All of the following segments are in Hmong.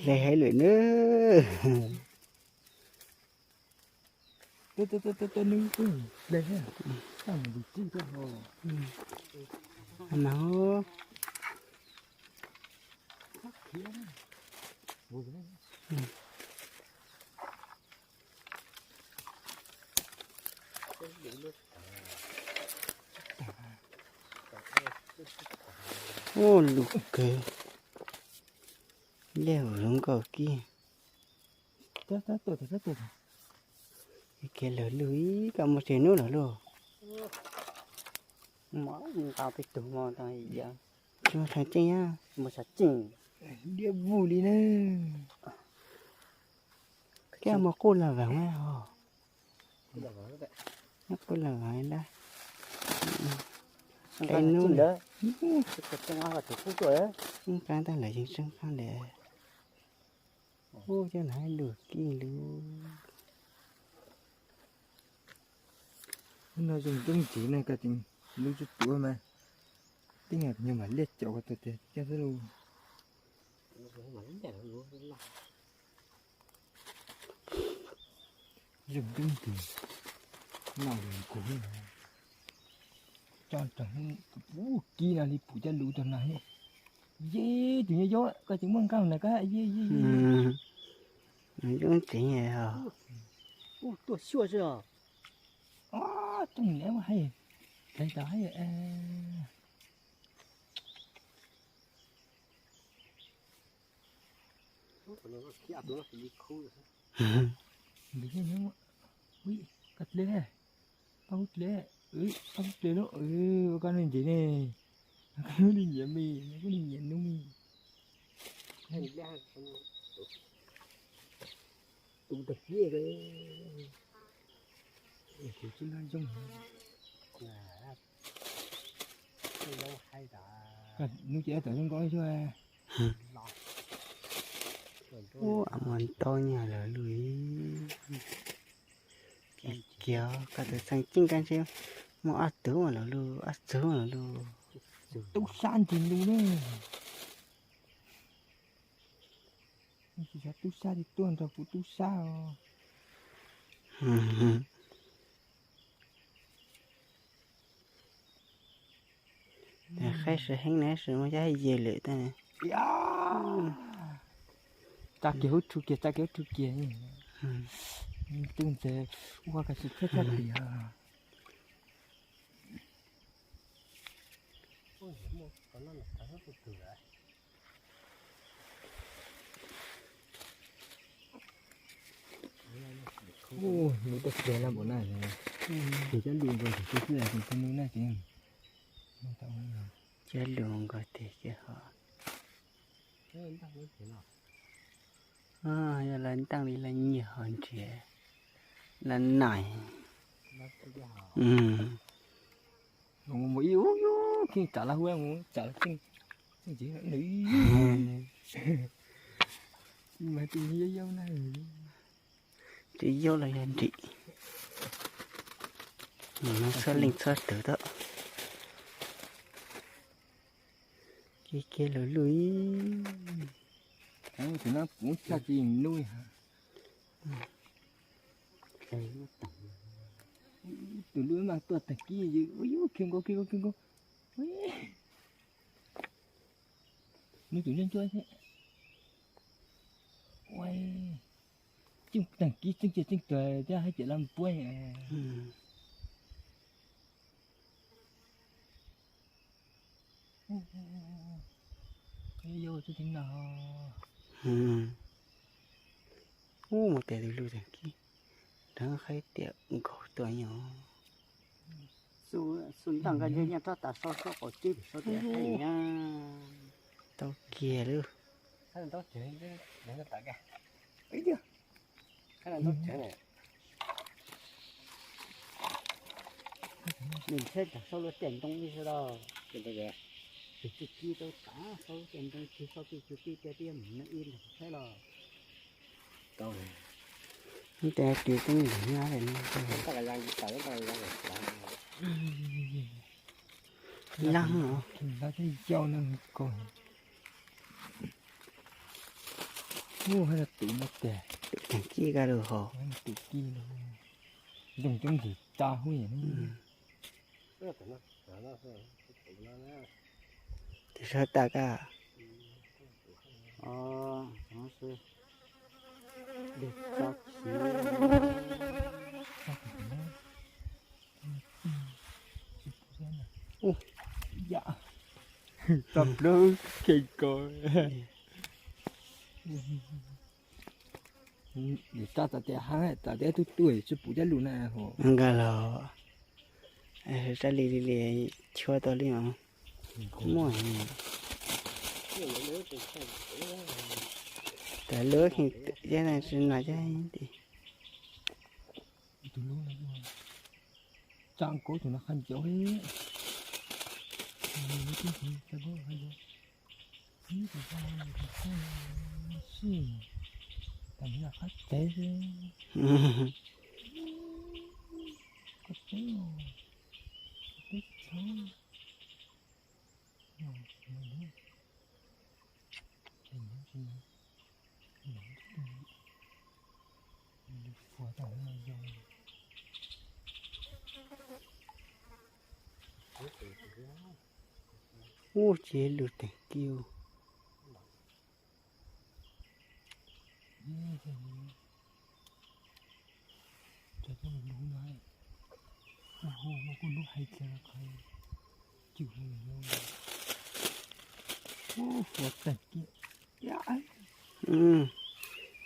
Hle heev lawm nawb. Mas ua lus kawg, liaj hauv zoo nkauj kib. Kiag lawv lug ib koj mus tsev nub lawm lug. Tsis muaj tshav tseej, muaj tshav tseej. Diab vug li na. Koj mus quj los vaag os. Quj los vaag lab. Qe nub, ub qaab tag lawv yeej tseeb qaab ntawd. Ub, cov no lug kib lug. Hnub no zoo nkauj ntxiv ne, koj tseem lub tsuj tuav mas, tib nyuag mas liaj caum ko tag tiag xwb lauj. Zoo nkauj ntxiv, noj kuv tso tso, ub, kib no li pum coj lug rau no. Yej, tus nyuag yaub koj tseem muaj nqaj na koj, yej yej. Zoo nkauj ntxiv os. Ub, tuaj xyuaj xwb os. Ob, tub niam ua hais, hlais tau hais. Koj dleb, paj hub dleb, paj hub dleb lub, koj nuj ntxiv ne, koj nuj nyiam me, koj nuj nyiam nub me. Tus tag kiag, tus tsis loj zoo. Nub ces tom zoo nkauj xwb. Ub, muaj ntau nyuag lawm lug. Kiag koj tus txheej ceeb kab ntseb muaj ob tug lawm lug, ob txug lawm lug. Tub sab ntsis lug ne. Tsis xav tub sab li tuaj nrog kuv tub sab os. Qaib sawv heev na, sawv muaj cab ye lawm tab. Tsa kiag hub rhu kiag, tsa kiag hub rhu kiag. Tub ntxawg ua ka tsis thiab tshaj tias. Nub tuaj kiag na npaum na, ces cab lus nkaus tes xwb, tus nub na ces cab lus nkaus tes ces ho. Yog lawv ntaaj li lawv nyiag ho nrhiav lawv nais. Mus ib ub, kheej tsam lawv hu, mus tsam lawv tseej, tseej tsev nws mas tus yau yau na. Tus yau los yog nrim, txhob leej txhob twg tau. Kiag kiag lawv lug. Tus no kuv tshaj tsis yeej lub. Tus lub mas tuaj tag kis, ua yus khiav nkaus khiav nkaus khiav nkaus. Nws tus ntsuab ntsuab thiab. Ua, tseem tag kis tseem ciaj tseem tuag thiab hais tias lawv puab. Yau tub theej no. Ub, mus tes tus lug tag kis, rov qab hais tias nkaug tuaj nyob. Xub ntaj nqaij ntseg nyob rab tas, sau sau qaum ceb pem sau tias hais nyab. Tau kiag lub. Nws tsheb tsam sau lub tiaj ntoo ib sab los, tus tsis kis tau tsam sau lub tiaj ntoo tsis sau tij tsis tij tiaj tiaj mus ib ntag tsheb los. Ib tes tis tub ntim nyab li no. Laj os. Laj thiab yau no ko. Ub, haj yog tus no tiag. Tus kij ka lug hos. Tus kij no. Zoo coob ntsim tsa hub yam. Tus sab tas ka. Ub, ya. Tau plaub kheej ko. Yus tsa tas tias hab tas tias tub tub tsis pum coj lug na. Nkag los, tsa li li li, chua tau li os. Muaj. Tas lub kheej, cov no tsis no cov ti. Tsa nkaus tus no qhov ncauj. Ub, tsis lug teem kiag.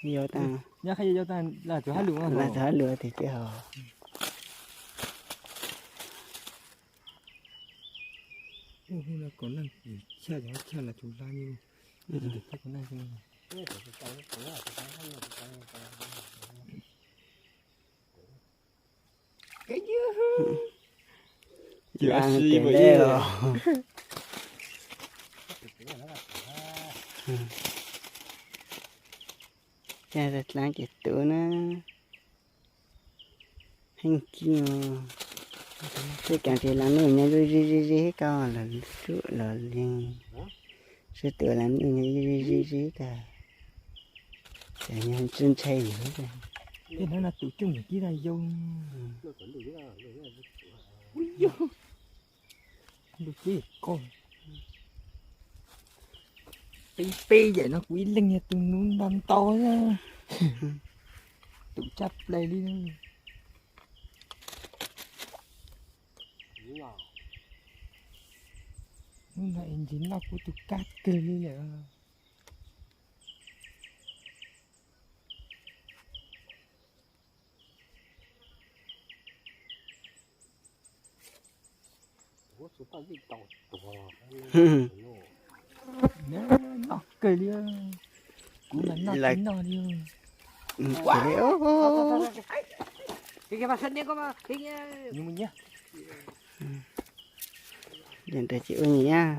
Yog tas, yog tas, lam txog hab lug tiag tiag os. Ub, hnub no kaus neeg chaj, cov chaj los tsuas laj nyuj. Ces dlab ces tus os. Ces dlab ces tus na. Heej kij, tej kav tis las nuj nyob zuj zig zig zig koj los sub los li. Sib tus las nuj nyob zuj zig zig zig koj. Ces nyob ntshai ntshai. Tej no tus coob yam kib no yau. Ub yau. Lub teb ko. Peb peb yam no kuv ib leeg yog tus nub nta ntau xwb. Tus tsaj play li. Hnub no es ntsis noj kuv tus kab kawg li lawm. Noj kawg li. Kuv mas noj tsis noj li. Ntawd ces ua nyiam.